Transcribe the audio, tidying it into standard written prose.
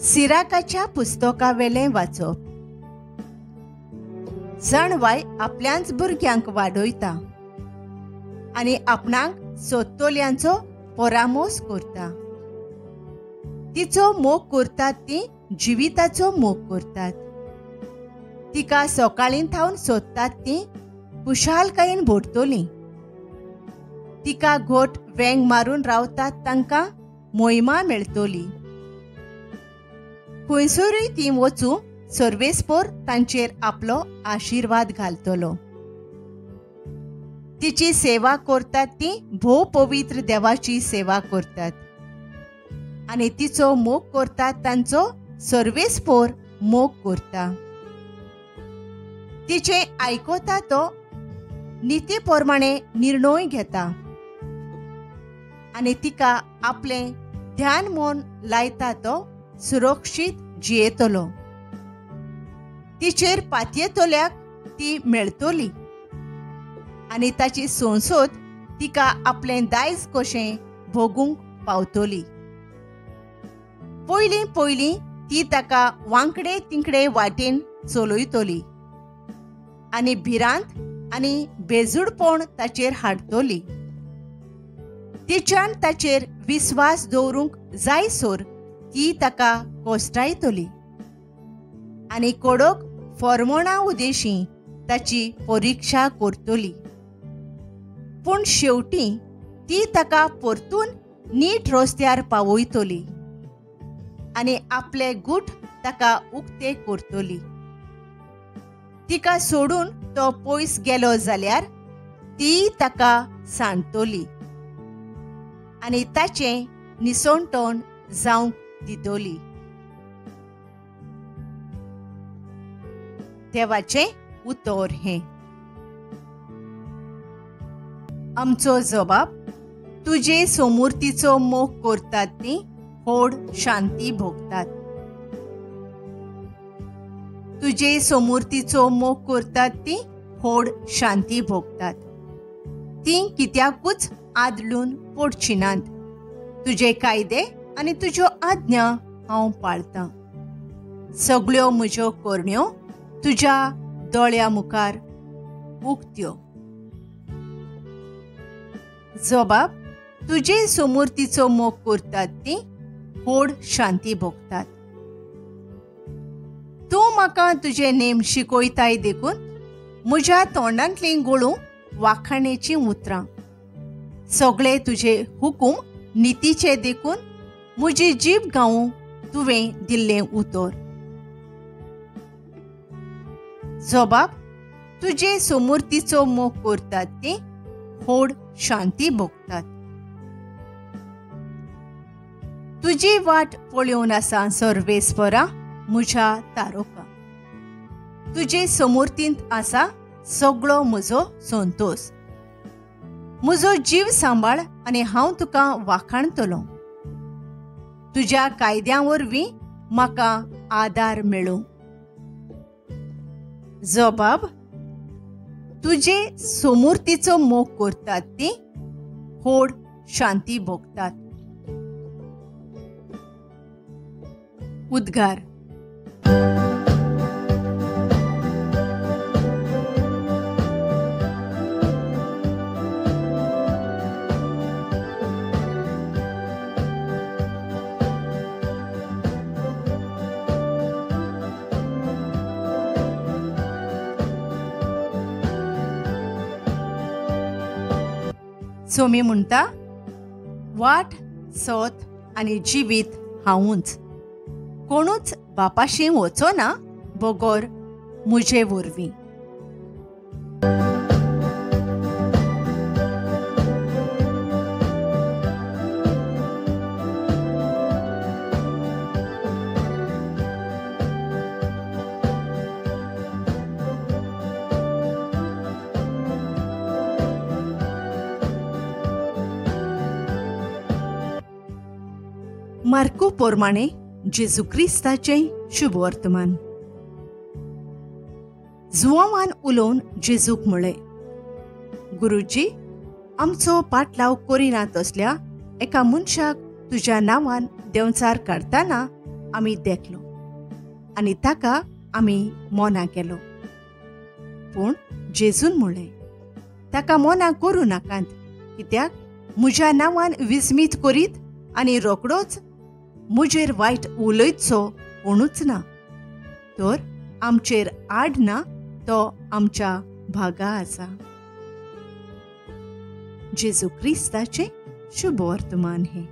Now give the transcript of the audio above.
सिराकाच्या पुस्तकावेलें वाचप. जाणवाय आपल्याच भुरग्यांक वाडयता आनी आपणाक सोदतल्यांचो परामोस करता. तिचो मोग करतात ती जिविताचो मोग करतात. तिका सकाळीं थावन सोदतात ती खुशालकायेन भरतली. तिका घोट वेंग मारून रावतात तांकां मोहिमा मेळटली. खंयसरूय ती वचूं सर्वेस्पोर तांचेर आपलो आशिर्वाद घालतलो. तिची सेवा करतात ती भोव पवित्र देवाची सेवा करतात आनी तिचो मोग करतात तांचो सर्वेस्पोर मोग करता. तिचें आयकता तो निती प्रमाणे निर्णय घेता आनी तिका आपलें ध्यान मन लायता तो सुरक्षीत जियेतलो. तिचेर पातयेतल्याक ती मेळटली आनी ताची संसद तिका आपलें दायज कशें भोगूंक पावतली. पयलीं पयलीं ती ताका वांकडे तिंकडे वाटेन चलयतली आनी भिरांत आनी बेजूडपण ताचेर हाडटली. तिच्यान ताचेर विस्वास दवरूंक जायसर ती ताका कोसटायतली आनी कडक फॉर्मोणा उदेशी ताची परिक्षा करतली. पूण शेवटी ती ताका परतून नीट रस्त्यार पावयतली आनी आपले गूट ताका उक्ते करतली. तिका सोडून तो पयस गेलो जाल्यार ती ताका सांडटली आनी ताचें निसणटण जावंक दितली. देवाचें उतर हें. आमचो जबाब तुजे सोमुर्तीचो मोग करतात ती होड शांती भोगतात. तुजे सोमुर्तीचो मोग करतात ती होड शांती भोगतात. ती कित्याकूच आदलून पडची नात. तुजे कायदे आनी तुज्यो आज्ञा हांव पाळतां. सगळ्यो म्हज्यो करण्यो तुज्या दोळ्या मुखार उक्त्यो. जबाब तुजे सोमुर्तीचो मोग करतात ती होड शांती भोगतात. तूं म्हाका तुजे नेम शिकयताय देखून म्हज्या तोंडांतलीं गोळूं वाखाणेचीं उतरां. सगळे तुजे हुकूम नितीचे देखून म्हजी जीब गावूं तुवें दिल्लें उतर. जबाब तुजे सोमुर्तीचो मोग करतात ती होड शांती भोगतात. तुजी वाट पळोवन आसा सर्वेस्परा म्हज्या तारोका. तुजे सोमुर्तींत आसा सगळो म्हजो संतोस. म्हजो जीव सांबाळ आनी हांव तुका वाखाणतलो. तुज्या कायद्या वरवीं म्हाका आदार मेळूं. जबाब तुजे सोमुर्तीचो मोग करतात ती होड शांती भोगतात. उद्गार. सोमी म्हणटा, वाट सत आनी जिवीत हांवूच. कोणूच बापाशी वचो ना बगर म्हजे वरवीं. मार्को पोरमाणे जेजू क्रिस्ताचें शुभ वर्तमान. जुवांवान उलोवन जेजूक म्हळें, गुरुजी, आमचो पाटलाव करिना तसल्या एका मनशाक तुज्या नांवान देंवचार काडटना आमी देखलो आनी ताका आमी मोना केलो. पूण जेजून म्हणलें, ताका मोना करूं नाकात, कित्याक म्हज्या नांवान विस्मीत करीत आनी रोकडोच म्हजेर वायट उलयतसो कोणूच ना, तर आमचेर आड ना तो आमच्या भागा आसा. जेजू क्रिस्ताचें शुभ वर्तमान हें.